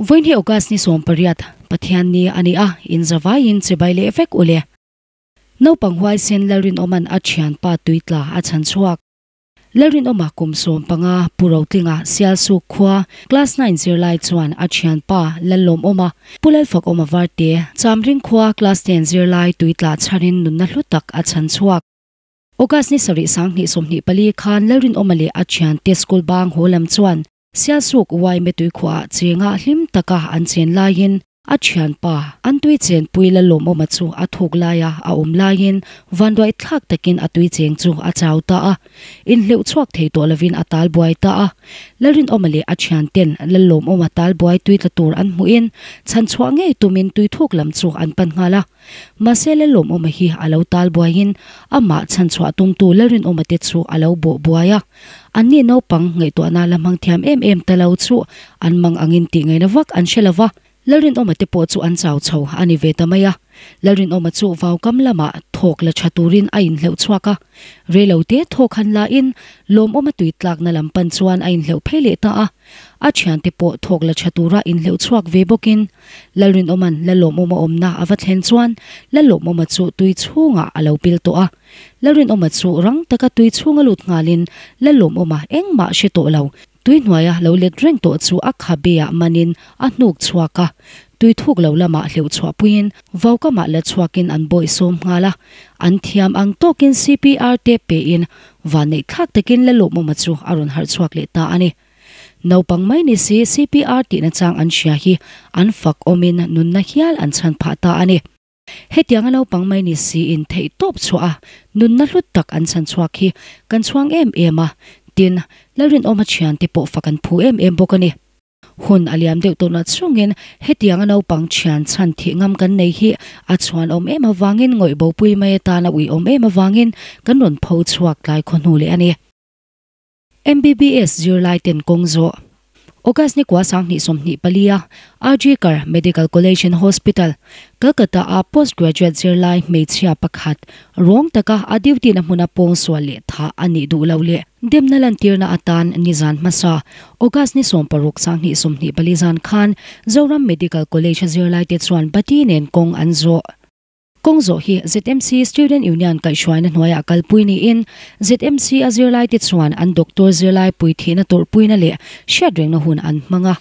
Vawiin hi August ni 18, Pathianni a ni a, inzavaiin chibai leh vek u le. Naupang huaisen Lalrinawma'n a thianpa tuitla a chhan chhuak. Lalrinawma kum 15 Pu Rotlinga Sialsuk khua Class 9 zirlai chuan a thianpa Lallawmawma Pu Lalfakawma Varte Chamring khua Class 10 zirlai tuitla chharin nunna hlu tak a chhan chhuak. August ni 7 2024 khan Lalrinawma leh a thiante school bang haw lam chuan Sialsuk Uaime tuikhuah chenga hlim taka an chen laiin a thianpa an tui chenpui Lallawmawma chu a thuk laia a awm laiin vanduai thlak takin a tui cheng chu a chau ta a, inhleuh chhuak thei tawh lovin a tal buai ta a. Lalrinawma leh a thianten Lallawmawma tal buai tui tla tur an hmuhin chhan chhuah ngei tumin tui thuk lam chu an pan nghal a. Mahse Lallawmawma hi a lo tal buaiin amah chhan chhuah tumtu Lalrinawma te chu a lo bawh buai a. Anni naupang ngaihtuahna la hmang thiam em em ta lo chu an mang angin tih ngaihna vak an hre lo va. Lalrinawma te pawh chu an chau chho a ni ve ta mai a. Lalrinawma chu vaukam lamah thawk la tha turin a inhleuh chhuak a. Reilo te thawk han la in Lawmawma tui tlakna lam pan chuan a inhleuh phei leh ta a. A thiante pawh thawk la tha tura inhleuh chhuak ve bawkin Lalrinawma'n Lalawmawma awmna a va thlen chuan Lalawmawma chu tui chhungah a lo pil tawh a. Lalrinawma chu rang taka tui chhunga lut nghalin Lalawmawma engmah hre tawh lo. Tui hnuaia lo let reng tawh chu a khabeah manin a hnuk chhuak a. Tui thuk lo lamah hleuh chhuahpuiin vaukamah la chhuakin an bawih sawm nghal a. An thiam ang tawkin CPR te pein vanneih thlak takin Lalawmawma chu a rawn harh chhuak leh ta a ni. Naupang mai ni si CPR tihna chang an hria hi an fak awmin nunna hial an chhan phah ta a ni. Hetianga naupang mai ni siin theih tawp chhuah a, nunna hlut tak an chhan chhuak hi kan chhuang em em a, tin, Lalrinawma thiante pawh fak an phu em em bawk a ni. Hun a liam deuh tawh nachungin hetianga naupang thian chhan thih ngam kan nei hi a chhuan awm em avangin ngawih bopui mai atana uiawm em avangin kan rawn pho chhuak tlai khaw hnu leh a ni. MBBS zirlai ten kawng zawh. August ni kua 2024 a RG Kar Medical College and Hospital, Calcutta a postgraduate zirlai hmeichhia pakhat rawng taka a duty na hmuna pawng sual leh tha a nih duh lo leh demna lantirna atan nizan hmasa August ni 16 2024 zan khan Zoram Medical College a zirlai te chuan bati nen kawng an zawh. Kawng zawh hi ZMC Student Union kaihhruaina hnuaiah kalpui niin ZMC a zirlaite chuan an doctor zirlai pui thihna tawrhpuina leh hriatrengna hun an hmang a.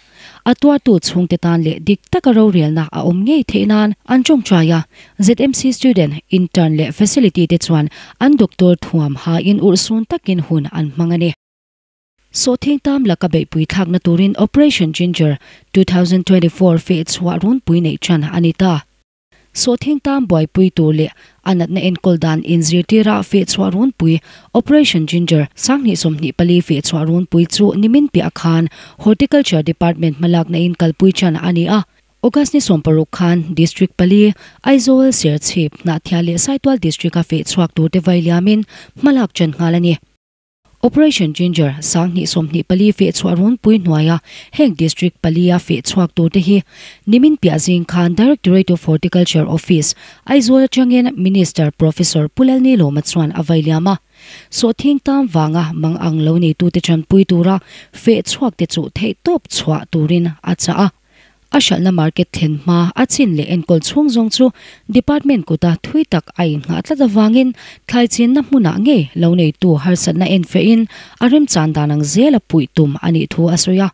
A tuartu chhungte tan leh dik taka rorelna a awm ngei theih nan an tawngtai a. ZMC student, intern leh facility te chuan an doctor thuam hain urhsun takin hun an hmang a ni. Sawhthing tam laka beihpui thlakna turin Operation Ginger 2024 feh chhuah runpui neih tan a ni ta. Sawhthing tam buaipui tur leh a natna enkawl dan inzirtira feh chhuah runpui Operation Ginger 2024 feh chhuah runpui chu nimin piah khan Horticulture Department hmalakna in kalpui tan a ni a. August ni 16 khan District pali Aizawl, Serchhip, Hnahthial leh Saitual District a feh chhuak turte vailiamin hmalak tan nghal a ni. Operation Ginger 2024 feh chhuah runpui hnuaia heng District pali a feh chhuak turte hi nimin piah zing khan Directorate of Horticulture Office Aizawl atangin Minister Professor Pu Lalnilawma chuan a vailiam a. Sawhthing tam wanga mang ang lo nei tute chanpui tura feh chhuak te chu theih tawp chhuah turin a chah a. A hralhna market thlen hma a chin leh enkawl chhung zawng chu department kuta thui tak a inngah tlat awangin thlai chinna hmunah ngei lo neitu harsatna en fehin a remchan dan ang zel a puih tum a nih thu a sawi a.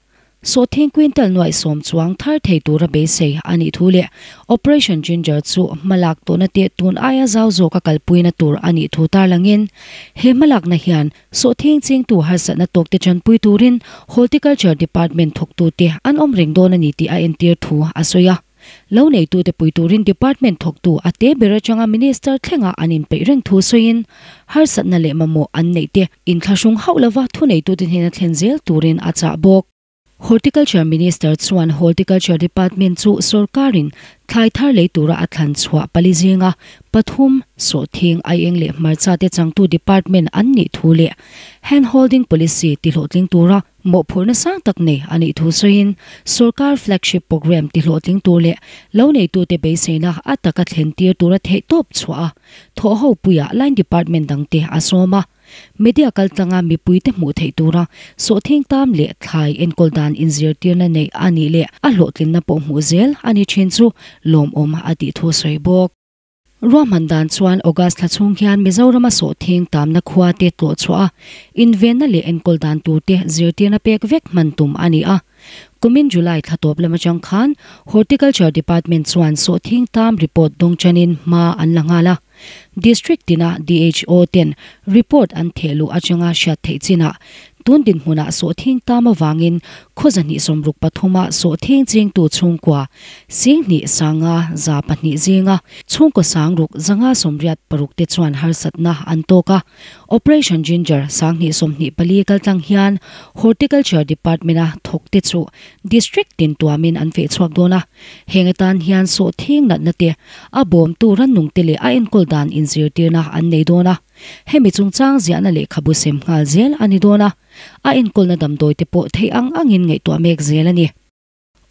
Sawhthing quintal nuai sawm chuang thar thei tura beisei a nih thu leh Operation Ginger chu hmalak tawhna te tun aia zau zawk a kalpuina tur a nih thu tarlangin he hmalakna hian Sawhthing chingtu harsatna tawkte chanpui turin Horticulture Department thawktute an awm reng dawn a ni tih a entir thu a sawi a. Lo neitute pui turin department thawktu a te ber atanga minister thlenga an inpeih reng thu sawiin harsatna leh mamawh an neih te inthlahrung hauh lova thu neitute hnena thlen zel turin a chah bawk. Horticulture Minister chuan Horticulture Department chu sarkarin thlai thar lei tura a thlan chhuah pali zinga pathum sawhthing aieng leh hmarcha te changtu department an nih thu leh hand holding policy tihlawhtling tura mawhphurhna sang tak nei a nih thu sawiin sarkar flagship program tihlawhtling tur leh lo neitute beiseina a taka thlen tir tura theih tawp chhuah a thawh ho puiah line department dangte a sawm a. Media kaltlanga mipuite hmuh theih tura sawhthing tam leh thlai enkawl dan inzirtirna neih a nih leh a hlawhtlinna pawh hmuh zel a ni thin chu lawmawm a tih thu a sawi bawk. Ruahman dan chuan August thla chhung hian Mizorama sawhthing tamna khua te tlawh chhuah a, invenna leh enkawl dan tur te zirtirna pek vek hman tum a ni a. Kumin July thla tawp lam atang khan Horticulture Department chuan sawhthing tam report dawng chanin hma an la nghal a. District tina DHO ten report an theh luh atanga hriat theih chinah tun dinhmunah sawhthing tam avangin khaw zahnih sawmruk pathuma sawhthing chingtu chhungkua Singhnih sanga 200 zinga chhungkaw sangruk 584 te chuan harsatna an tawk a. Operation Ginger 2024 kaltlang hian Horticulture Department-a thawkte chu District tin tuamin an feh chhuak dawn a. Heng atan hian sawhthing natna te, a bawmtu rannungte leh a enkawl dan inzirtirna an nei dawn a. Hemi chungchang ziahna lehkhabu sem nghal zel a ni dawn a. A enkawlna damdawi te pawh theih ang angin ngaihtuah mek zel a ni.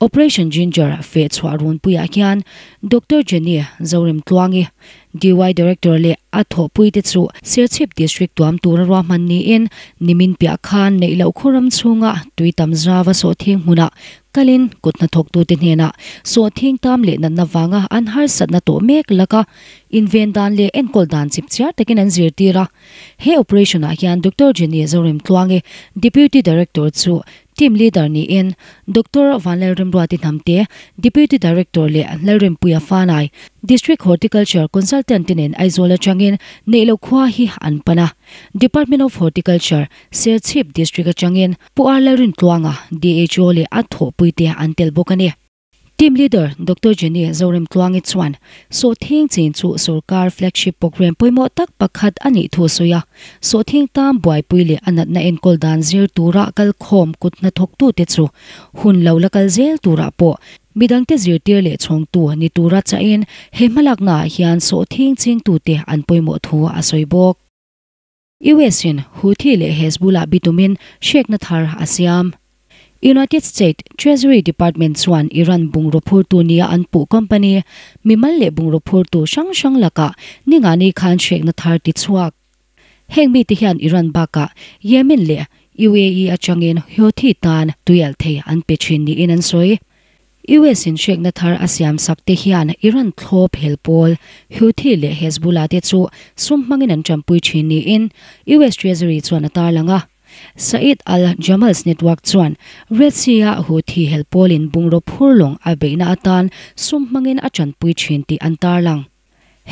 Operation Ginger feh chhuah runpuiah hian Doctor Jenny Zoremtluangi, dy Director leh a thawhpuite chu Serchhip District tuam tura ruahman niin nimin piah khan neih loh khaw ram chhunga tui tam zava sawhthing hmunah kalin kut hnathawktute hnenah sawhthing tam leh natna vanga an harsatna tawh mek laka inven dan leh enkawl dan chipchiar takin an zirtir a. He operation-ah hian Doctor Jenny Zoremtluangi, Deputy Director chu Team Leader niin Doctor Vanlalremruati Hnamte, Deputy Director leh Lalrempuia Fanai, District Horticulture Consultant te nen Aizawl atangin Neihloh khua hi an pan a. Department of Horticulture, Serchhip District atangin Pu R Lalrintluanga, DHO leh a thawhpuite an tel bawk a ni. Team Leader Doctor Jenny Zoremtluangi chuan sawhthing chin chu sorkar flagship programme pawimawh tak pakhat a nih thu a sawi a, sawhthing tan buaipui leh a natna enkawl dan zir tura kalkhawm kut hnathawktute chu hun lo la kal zel turah pawh midangte zirtir leh chhawngtu ni tura chahin he hmalaknaah hian sawhthing chingtute an pawimawh thu a sawi bawk. US-in Houthi leh Hezbollah bitumin hrekna thar a siam. United States Treasury Department chuan Iran bungraw phurtu nia an puh company, mimal leh bungraw phurtu hrang hrang lakah ningani khan hrekna thar ti chhuak. Heng mite hian Iran bakah Yemen leh UAE atangin Houthi tan tuialh thei an pe thin niin an sawi. US in hrekna thar a siam sak te hian Iran thlawp hel pawl Houthi leh Hezbollah te chu sum hmangin an tanpui thin niin US Treasury chuan a tarlang a. Said al-Jamal's network chuan Red Sea-a Houthi hel pawlin bungraw phur lawng a beihna atan sum hmangin a tanpui thin tih an tarlang.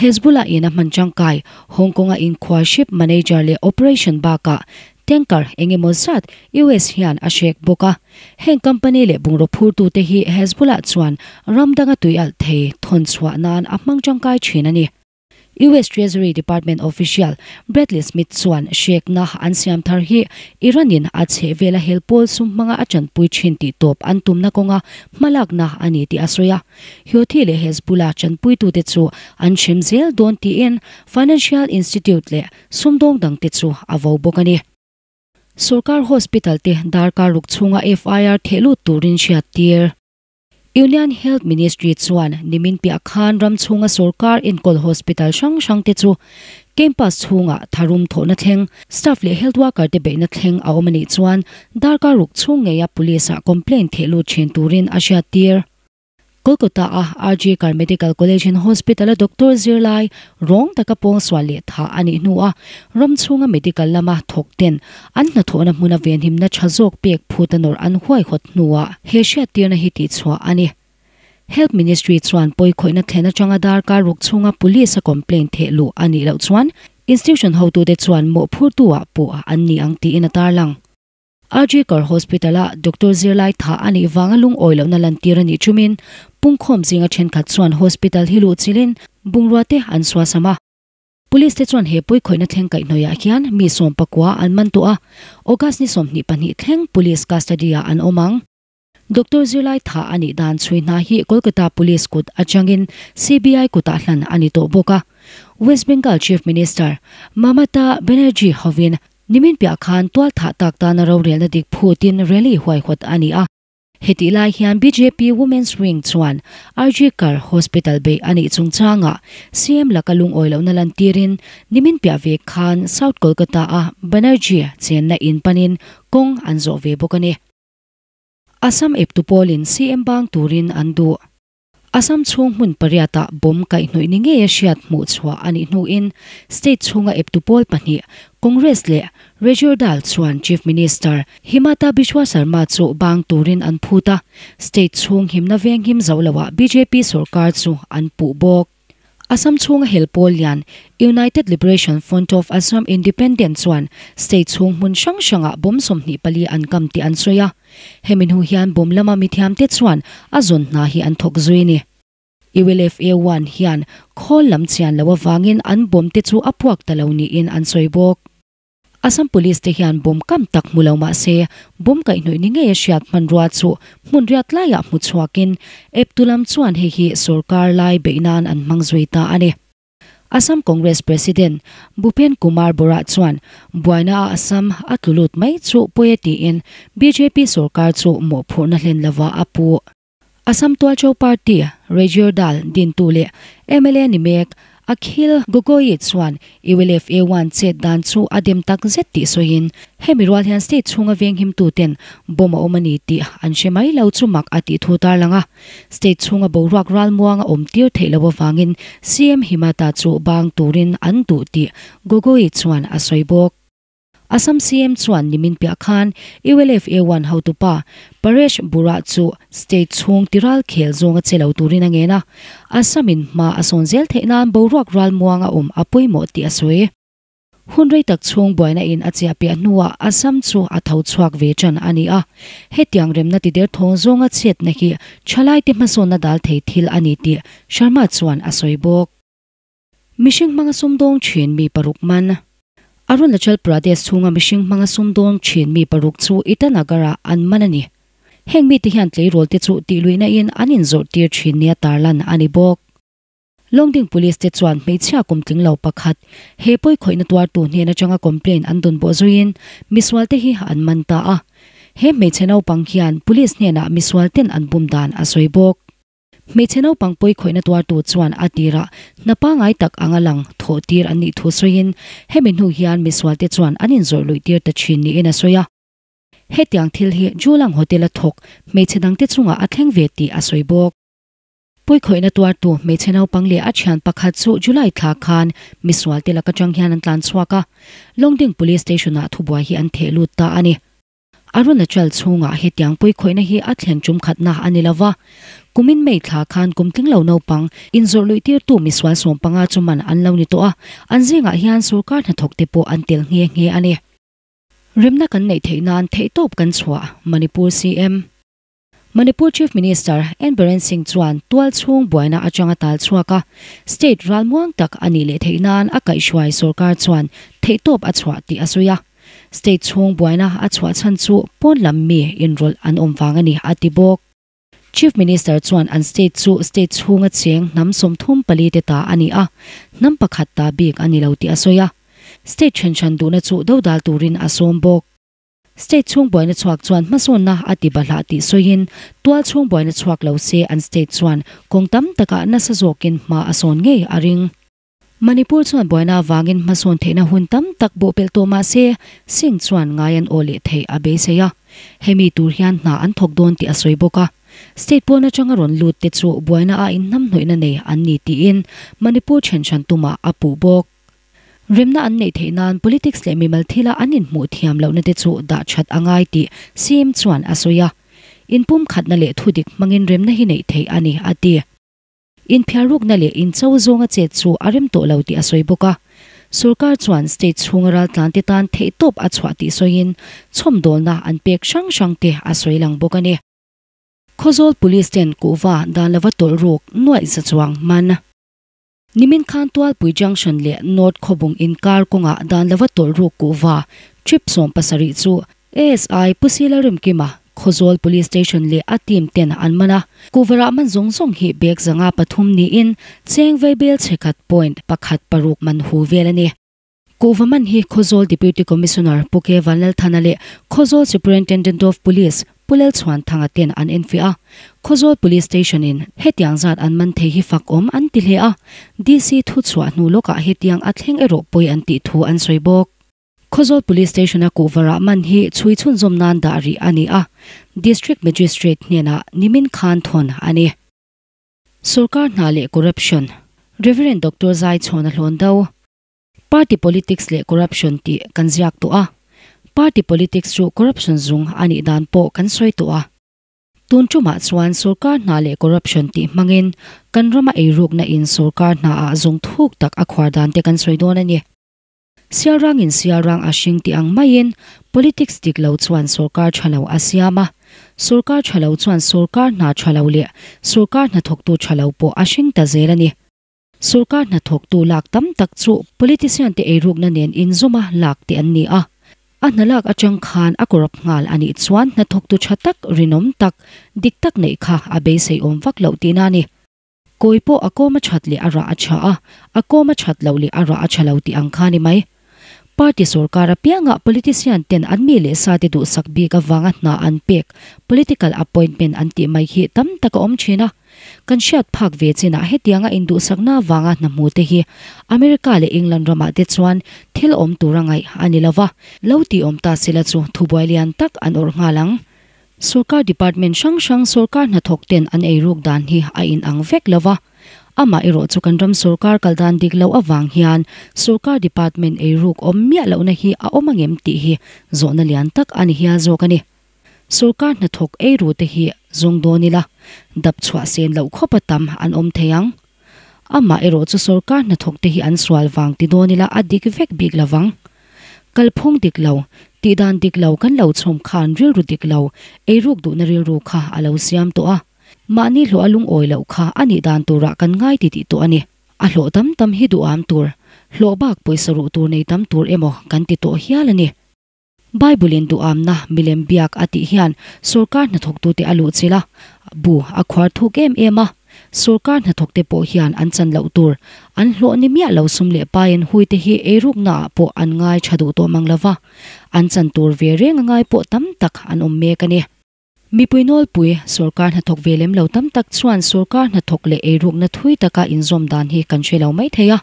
Hezbollah in a hman tangkai Hong Kong-a inkhual ship manager leh operation bakah tanker eng emaw zat US hian a hrek bawk a. Heng company leh bungraw phurtute hi Hezbollah chuan ram danga tui alh thei thawn chhuah nan a hmang tangkai thin a ni. US Treasury Department official Bradley Smith chuan hrekna an siam thar hi Iran-in a chhehvela hel pawl sum hmanga a tanpui thin tih tawp an tumna kawnga hmalakna a ni tih a sawi a. Houthi leh Hezbollah tanpuitute chu an hrem zel dawn tiin Financial Institute leh sumdawng dangte chu a vo bawk a ni. Sorkar Hospital te darkar ruk chhunga FIR theh lut turin hriat tir. Union Health Ministry chuan nimin piah khan ram chhunga sorkar enkawl hospital hrang hrang te chu campus chhunga tharum thawhna thleng, staff leh health worker te beihna thleng a awm a nih chuan darkar ruk chhung ngeia police ah complaint theh lut thin turin a hriat tir. Kolkata-a RG Kar Medical College and Hospital-a doctor zirlai rawng taka pawngsual leh thah a nih hnuah ram chhunga medical lama thawk ten an hnathawhna hmuna venhimna tha zawk pek phut a nawrh an huaihawt hnuah he hriattirna hi tihchhuah a ni. Health Ministry chuan pawikhawihna thlen atanga darkar ruk chhunga police-a complaint theh luh a nih loh chuan institution hotute chuan mawhphurtu-ah pawh an ni ang tiin a tarlang. RG Kar Hospital-a doctor zirlai tha a nih vanga lungawi lohna lantir a nih chumin pungkhawm zinga thenkhat chuan hospital hi luh chilhin bungrua te an suasam a. Police te chuan he pawikhawihna thleng kaihhnawihah hian mi 14 an man tawh a, August ni 22 thleng police custody-ah an awm ang. Doctor zirlai tha a nih dan chhui hna hi Kolkata Police kut atangin CBI kutah hlan a ni tawh bawk a. West Bengal Chief Minister Mamata Banerjee hovin nimin piah khan tual thah tak tana rorelna dik phutin rally huaihawt a ni a. Hetih lai hian bjp Women's Wing chuan RG Kar Hospital beih a nih chungchangah CM laka lungawi lohna lantirin nimin piah ve khan South Kolkata-a Banerjee chenna in panin kawng an zawh ve bawk a ni. Assam eptu pawlin CM bang turin an duh. Assam chhung hmun pariatah bomb kaihhnawih ni ngeia hriat hmuh chhuah a nih hnuin state chhunga eptu pawl pahnih Congress leh Rajor Dal chuan Chief Minister Himata Biswa Sarma chu bang turin an phut a, state chhung himna venghim zo loah bjp sorkar chu an puh bawk. Assam chhunga hel pawl lian United Liberation Front of Assam Independent chuan state chhung hmun hrang hrangah bomb 24 an kam tih an sawi a. Hemi hnu hian bomb lama mithiamte chuan a zawn hna hi an thawk zui a ni. ULFA one hian khawl lam chian loh avangin an bomb te chu a puak ta lo niin an sawi bawk. Assam Police te hian bomb kam tak hmu lo mah se, bomb kaihhnawih ni ngei a hriat hmanrua chu hmun riat laiah hmu chhuakin eptu lam chuan hei hi sorkar lai beih nan an hmang zui ta a ni. Assam Congress President Bhupen Kumar Bora chuan buaina a Assam a tlu lut mai chu pawi a tiin bjp sorkar chu mawhphurhna hlen lova a puh. Assam Tualcho Party Rajor Dal dintu leh mla ni mek Akhil Gogoi chuan ULFA one chet dan chu a dem tak zet tih sawiin hemi rual hian state chhunga venghimtuten bomb a awm a ni tih an hre mai lo chu mak a tih thu tarlang a. State chhunga boruak ralmuang a awm tir theih loh avangin CM Himata chu bang turin an duh tih Gogoi chuan a sawi bawk. Assam CM chuan nimin piah khan ULFA one hotupa Paresh Bora chu state chhung tiral khel zawnga che lo turin a ngen a, Assam in hma a sawn zel theih nan boruak ralmuang a awm a pawimawh tih a sawi. Hun rei tak chhung buaina in a chiah piah hnuah Assam chu a tho chhuak ve tan a ni a, hetiang remna ti der thawng zawnga chhiatna hi thalaite hmasawnna dal thei thil a ni tih Sharma chuan a sawi bawk. Mihring hmanga sumdawng thin mi paruk man. Arunachal Pradesh chhunga mihring hmanga sumdawng thin mi paruk chu Itanagar-ah an man a ni. Heng mite hian tleirawl te chu tihluihna in an inzawrh tir thin nia tarlan a ni bawk. Longding Police te chuan hmeichhia kumtling lo pakhat he pawi khawihna tuartu hnen atanga complaint an dawn bawh zuiin misual te hi an man ta a. He hmeichhe naupang hian Police hnenah misual ten an bum dan a sawi bawk. Hmeichhe naupang pawi khawihna tuartu chuan a tirah hna pangngai tak anga lang thawh tir an nih thu sawiin hemi hnu hian misualte chuan an inzawrh luih tir ta thin niin a sawi a. Hetiang thil hi Julang Hotel a thawk hmeichhe dangte chungah a thleng ve tih a sawi bawk. Pawi khawihna tuartu hmeichhe naupang leh a thian pakhat chu July thla khan misualte lak atang hian an tlan chhuak a, Longding Police Station-ah thubuai hi an theh lut ta a ni. Arunachal chhungah hetiang pawikhawihna hi a thlen tum khatna a ni lova, kumin May thla khan kum tling lo naupang inzawrh luih tirtu misual 15 chu man an lo ni tawh a, an zingah hian sorkar hnathawkte pawh an tel nghe nghe a ni. Remna kan neih theih nan theihtawp kan chhuah, Manipur CM. Manipur Chief Minister N Biren Singh chuan tual chhung buaina atanga tal chhuak a, state ralmuang tak a nih leh theih nan a kaihhruai sorkar chuan theihtawp a chhuah tih a sawi a. State chhung buaina a chhuah chhan chu pawn lam mi inrawlh an awm vang a ni a ti bawk. Chief Minister chuan an state chu state chhunga cheng hnam 34 te ta a ni a, hnam pakhat ta bik a ni lo tih a sawi a. State then hran duhna chu dodal turin a sawm bawk. State chhung buaina chhuak chuan hmasawnna a ti bahlah tih sawiin, tual chhung buaina chhuak lo se an state chuan kawng tam takah nasa zawkin hma a sawn ngei a ring. Manipur chuan buaina avangin hmasawn theihna hun tam tak bawhpelh tawh mah se, Singh chuan ngai an aw leh theih a beisei a. Hemi tur hian hna an thawk dawn tih a sawi bawk a. State pawn atanga rawn lut te chu buaina a inhnamhnawihna nei an ni tiin Manipur then hran tumah a puh bawk. Remna an neih theih nan politics leh mimal thila an inhmuh thiam lohna te chu dah that a ngai tih CM chuan a sawi a. Inpumkhatna leh thudik hmangin remna hi neih theih a ni, a ti. Inphiarrukna leh incho zawnga chet chu a rem tawh lo tih a sawi bawk a. Sorkar chuan state chhunga raltlante tan theihtawp a chhuah tih sawiin chhawmdawlna an pek hrang hrang te a sawi lang bawk a ni. Khawzawl Police ten kuhva dan lova tawlh ruk nuaih za chuang man. Nimin khan Tualpui Junction leh North Khawbung inkar kawngah dan lova tawlh ruk kuhva trip 70 chu ASI Pu Sila Rimkima, Khawzawl Police Station leh a team ten an man a. Kuhvarah man zawng zawng hi bag 303 niin cheng vaibel chhekhat point pakhat paruk man hu vel a ni. Kuhva man hi Khawzawl Deputy Commissioner Pu K Vanlalthana leh Khawzawl Superintendent of Police Pu. Pu Lalchhuanthanga ten an enfiah a, Khawzawl Police Station in hetiang zat an man thei hi fak awm an ti hle a, DC thuchhuah hnu lawkah hetiang a thleng erawh pawi an tih thu an sawi bawk. Khawzawl Police Station-a kuhvarah man hi chhui chhunzawm nan dah rih a ni a, District Magistrate hnenah nimin khan thawn a ni. Sorkar hna leh corruption, Rev. Doctor Zaichhawna hlawn do. Party politics leh corruption tih kan ziak tawh a, party politics chu corruption zung a nih dan pawh kan sawi tawh a. Tun tumah chuan sorkar hna leh corruption tih hmangin kan rama eirukna in sorkar hnaah zung thuk tak a khuar dan te kan sawi dawn a ni. Sialrangin sialrang a hring tih ang maiin politics dik lo chuan sorkar tha lo a siam a, sorkar tha lo chuan sorkar hna tha lo leh sorkar hnathawktu tha lo pawh a hring ta zel a ni. Sorkar hnathawktu lak tam tak chu politician te eirukna nen inzawma lak te an ni a, a hna lak atang khan a corrupt nghal a nih chuan hnathawktu tha tak, rinawm tak, dik tak neih kha a beisei awm vak loh tihna a ni. Kawi pawh a kawm a that leh a rah a tha a, a kawm a that loh leh a rah a tha lo tih ang kha ni mai. Party sorkar apiangah politician ten an mi leh sa te duhsak bik avanga hna an pek, political appointment an tih mai hi tam tak a awm thin a. Kan hriat phak ve chinah hetianga induhsakna avanga hna hmu te hi America leh England ramah te chuan thil awm tur a ngaih a ni lova, lo tih awm ta sela chu thubuai lian tak an awrh nghal ang. Sorkar department hrang hrang sorkar hnathawk ten an eiruk dan hi a in ang vek lo va, amah erawh chu kan ram sorkar kal dan dik loh avang hian sorkar department eiruk awm miah lohna hi a awm angem tih hi zawhna lian tak a ni hial zawk a ni. Sorkar hnathawk eiru te hi zawng dawn ila, dap chhuah sen loh khawpa tam an awm thei ang. Amah erawh chu sorkar hnathawk te hi an sual vang ti dawn ila a dik vek bik lovang. Kalphung dik lo, tihdan dik lo kan lo chhawm khan rilru dik lo, eiruk duhna rilru kha a lo siam tawh a. Mahni hlawh a lungawi loh kha a nih dan turah kan ngai ti tih tawh a ni. A hlawh tam tam hi duham tur, hlawh bak pawisa ruh tur nei tam tur emaw kan ti tawh hial a ni. Bible-in duhamna milem biak a tih hian sorkar hnathawktute a luhchilh a, bu a khuar thuk em em a. Sorkar hnathawkte pawh hian an chan loh tur, an hlawh ni miah lo sum leh pain huite hi eiruknaah pawh an ngai tha duh tawh mang lo va, an chan tur ve reng a ngai pawh tam tak an awm mek a ni. Mipui nawlpui, sorkar hnathawk ve lem lo tam tak chuan sorkar hnathawk leh eirukna thui taka inzawm dan hi kan hre lo mai thei a.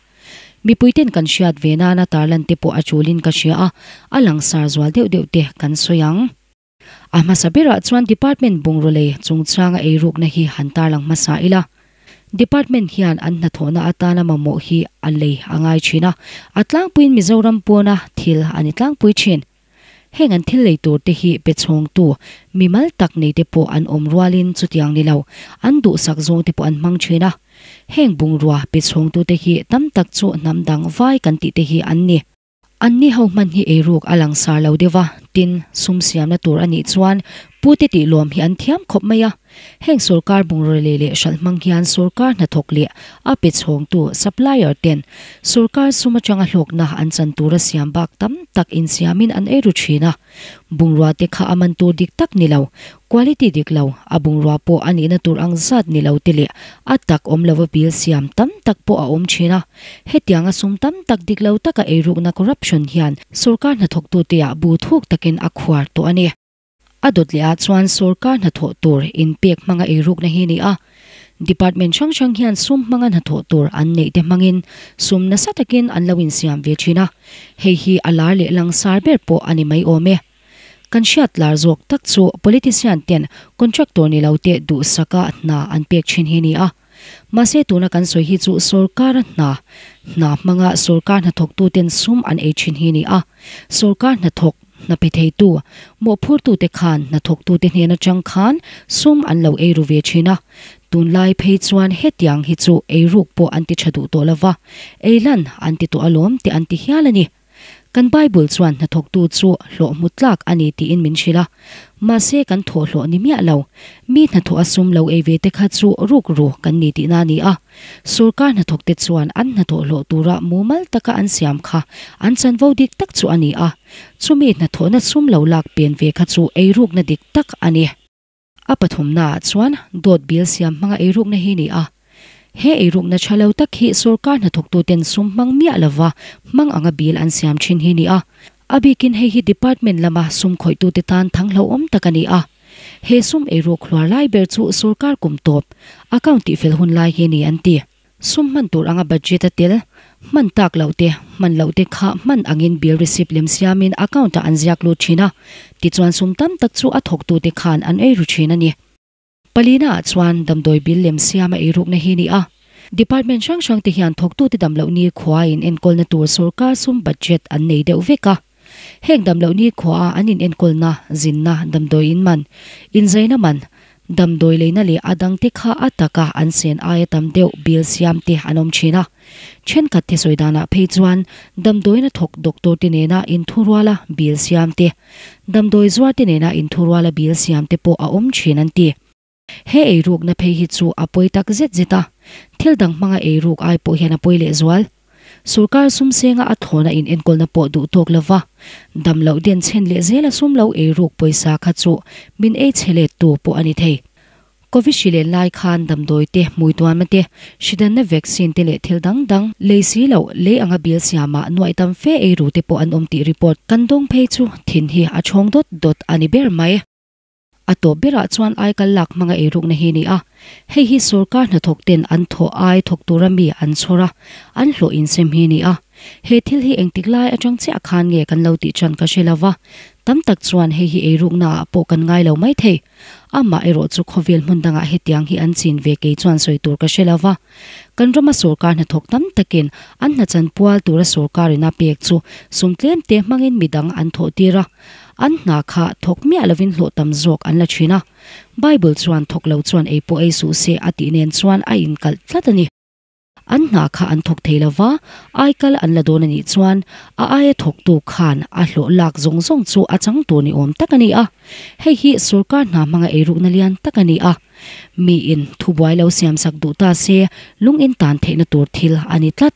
Mipuiten kan hriat ve nana tarlan te pawh a tulin ka hria a, a langsar zual deuh deuh te kan sawi ang. A hmasa berah chuan Department bungraw lei chungchanga eirukna hi han tarlang hmasa ila. Department hian an hnathawhna atana mamawh hi a lei a ngai thin a, a tlangpuiin Mizoram pawna thil a ni tlangpui thin. Heng an thil lei tur te hi pe chhawngtu mimal tak nei te pawh an awm rualin chutiang ni lo, an duhsak zawng te pawh an hmang thin a. Heng bungrua pe chhawngtu te hi tam tak chu hnam dang vai kan tih te hi an ni. Anni ho hman hi eiruk a langsar lo deuh a, tin, sum siamna tur a nih chuan pute tih lawm hi an thiam khawp mai a. Heng sorkar bungraw lei leh hralh hmang hian sorkar hnathawk leh a pe chhawngtu, supplier, ten sorkar sum atanga hlawkna an chan tura siam bak tam tak insiamin an eiru thin a. Bungrua te kha a man tur dik tak ni lo, quality dik lo, a bungrua pawh a nihna tur ang zat ni lo te leh a tak awm lova bill siam tam tak pawh a awm thin a. Hetianga sum tam tak dik lo taka eirukna corruption hian sorkar hnathawktute ah bu thuk takin a khuar tawh a ni. A dawt leh ah chuan sorkar hnathawh tur inpek hmanga eirukna hi a ni a. Department hrang hrang hian sum hmanga hnathawh tur an neih te hmangin sum nasa takin an lo insiam ve thin a, hei hi a lar leh langsar ber pawh a ni mai awm e. Kan hriat lar zawk tak chu politician ten contractor ni lo te duhsaka hna an pek thin hi a ni a. Mahse tuna kan sawi hi chu sorkara hna, hna hmanga sorkar hnathawktuten sum an ei thin hi a ni a. Sorkar hnathawk, hna pe theitu, mawhphurtute khan hnathawktute hnen atang khan sum an lo ei ru ve thin a. Tunlai phei chuan hetiang hi chu eiruk pawh an ti tha duh tawh lova, ei lan an ti tawh alawm tih an ti hial a ni. Kan Bible chuan hnathawktu chu hlawh hmu tlak a ni tiin min hrilh a. Mahse kan thawh hlawh ni miah lo. Mi hnathawh a sum lo ei ve te kha chu rukru kan ni tihna a ni a. Sorkar hnathawkte chuan an hnathawh hlawh tura mumal taka an siam kha an chanvo dik tak chu a ni a. Chumi hnathawhna sum lo lak pen ve kha chu eirukna dik tak a ni. A pathumnaah chuan dawt bill siam hmanga eirukna hi ni a. He eirukna tha lo tak hi sorkar hnathawktuten sum hmang miah lova hmang anga bill an siam thin hi ni a. A bikin hei hi department lama sum khawihtute tan thang hlauhawm tak a ni a. He sum eiruk hluar lai ber chu sorkar kum tawp, account tihfel hun lai hi a ni an ti. Sum hman tur anga budget a tel, hman tak loh te, hman loh te kha hman angin bill receipt lem siamin account ah an ziak lut thin a, tichuan sum tam tak chu a thawktute khan an eiru thin a ni. Palina ah chuan damdawi bill lem siama eirukna hi a ni a, department hrang hrang te hian thawktute damloh ni khua in enkawlna tur sorkar sum budget an nei deuh vek a. Heng damloh ni khua a an in enkawlna, zinna, damdawi in man, inzaina man, damdawi leina leh a dangte kha a taka an sen aia tam deuh bill siam te an awm thin a. Thenkhat te sawi danah phei chuan damdawiina thawk doctor te nena inthuruala bill siam te, damdawi zuar te nena inthuruala bill siam te pawh a awm thin an ti. He eirukna phei hi chu a pawi tak zet zet a, thil dang hmanga eiruk ai pawh hian a pawi lehzual. Sorkar sum senga a thlawna in enkawlna pawh duh tawk lova, dam loh den chhen leh zela sum lo eiruk pawisa kha chu min ei chhe let tu pawh a ni thei. Covid hri len lai khan damdawi te, hmuituanna te, hridanna vaccine te leh thil dang dang lei si loh lei anga bill siamah nuaih tam fe eiru te pawh an awm tih report kan dawng phei chu thin hi a chhawng dawt dawt a ni ber mai. A tawp berah chuan aikal lak hmanga eirukna hi a ni a, hei hi sorkar hnathawk ten an thawh ai thawk tura mi an chhawr a, an hlawh insem hi a ni a. He thil hi engtik lai atang chiah khan nge kan lo tih chan ka hre lo va, tam tak chuan hei hi eirukna ah pawh kan ngai lo mai thei. Amah erawh chu khawvel hmun dangah hetiang hi an chin ve kei chuan sawi tur ka hre lo va. Kan rama sorkar hnathawk tam takin an hnachan pual tura sorkarin a pek chu sum tlem te hmangin midang an thawh tir a, An hna kha thawk miah lovin hlawh tam zawk an la thin a. Bible chuan thawk lo chuan ei pawh ei suh se a tih nen chuan a inkalh tlat a ni. An hna kha an thawk thei lova, aikal an la dawn a nih chuan a aia thawktu khan a hlawh lak zawng zawng chu a chang tur ni awm tak a ni a. Hei hi sorkar hna hmanga eirukna lian tak a ni a. Miin thubuai lo siamsak duh ta se lung in tan theihna tur thil a ni tlat.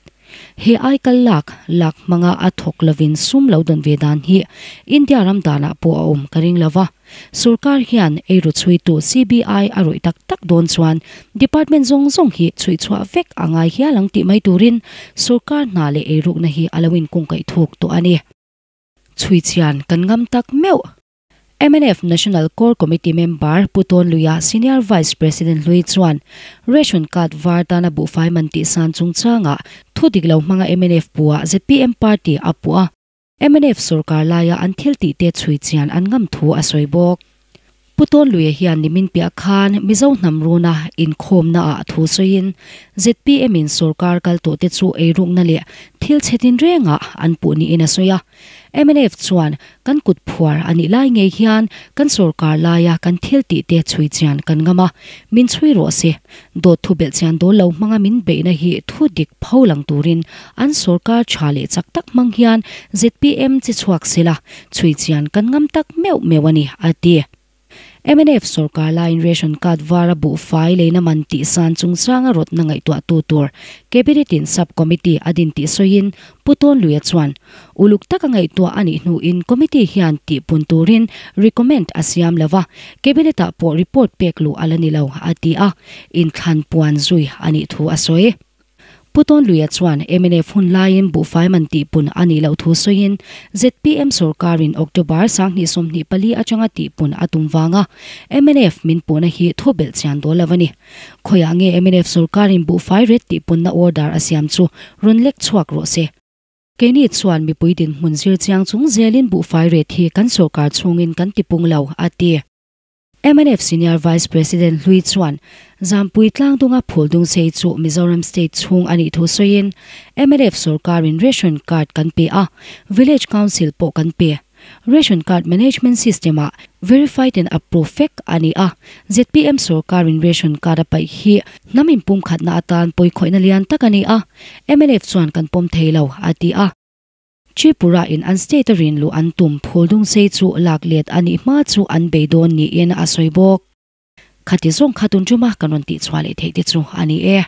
He aikal lak lak hmanga a thawk lovin sum lo dawn ve dan hi India ram danah pawh a awm ka ring lo va. Sorkar hian eiru chhuitu CBI a rawih tak tak dawn chuan department zawng zawng hi chhuihchhuah vek a ngai hial ang tih mai turin sorkar hna leh eirukna hi a lo inkungkaih thuk tawh a ni. Chhuichhian kan ngam tak meuh. Mnf National Core Committee member Pu Tawnluia Senior Vice President hlui chuan Ration Card var tana buhfai man tihsan chungchangah thu dik lo hmanga mnf puah zpm party a puh a, mnf sorkar laia an thil tihte chhui chian an ngam thu a sawi bawk. Pu Tawnluia hian nimin piah khan Mizo hnam runa inkhawmnaah thu sawiin zpm in sorkar kal tawhte chu eirukna leh thil chhe tinrengah an puh niin a sawi a. Mnf chuan kan kut phuar a nih lai ngei hian kan sorkar laia kan thil tih te chhui chian kan ngam a, min chhui rawh se. Dawt thu belh chian dawl lo hmanga min beihna hi thu dik pho lang turin an sorkar tha leh chak tak hmang hian zpm chi chhuak sela chhui chian kan ngam tak meuh meuh a ni, a ti. Mnf sorkar laiin ration card vara buhfai leina man tih san chungchanga rawtna ngaihtuahtu tur Cabinet in Sub Committee a din tih sawiin Pu Tawnluia chuan uluk taka ngaihtuah a nih hnuin committee hian tihpun turin recommend a siam lo va, Cabinet ah pawh report pek luh a la ni lo a ti a, inthlan puan zui a nih thu a sawi. Pu Tawnluia chuan mnf hun laiin buhfai man tihpun a nih loh thu sawiin zpm sorkarin October 2024 atanga tihpun a tum vanga mnf min puhna hi thu belh chian dawl lo a ni. Khawiah nge mnf sorkarin buhfai ret tihpunna order a siam chu rawn lek chhuak rawh se. Keini chuan mipui dinhmun zir chiang chung zelin buhfai ret hi kan sorkar chhungin kan tipung lo, a ti. Mnf Senior Vice President hlui chuan Zampui tlangdunga Phuldung sei chu Mizoram State chhung a nih thu sawiin, mnf sorkarin Ration Card kan pe a, Village Council pawh kan pe. Ration Card Management System-ah verified and approved vek a ni a, zpm sorkarin Ration Card a paih hi hnam inpumkhatna atan pawikhawihna lian tak a ni a, mnf chuan kan pawm thei lo, a ti a. Tripura in an state a rin luh an tum Phuldung sei chu lak let a nih hma chu an bei dawn niin a sawi bawk. Khati zawng kha tun tuma kan rawn tihchhuah leh theih te chu a ni e.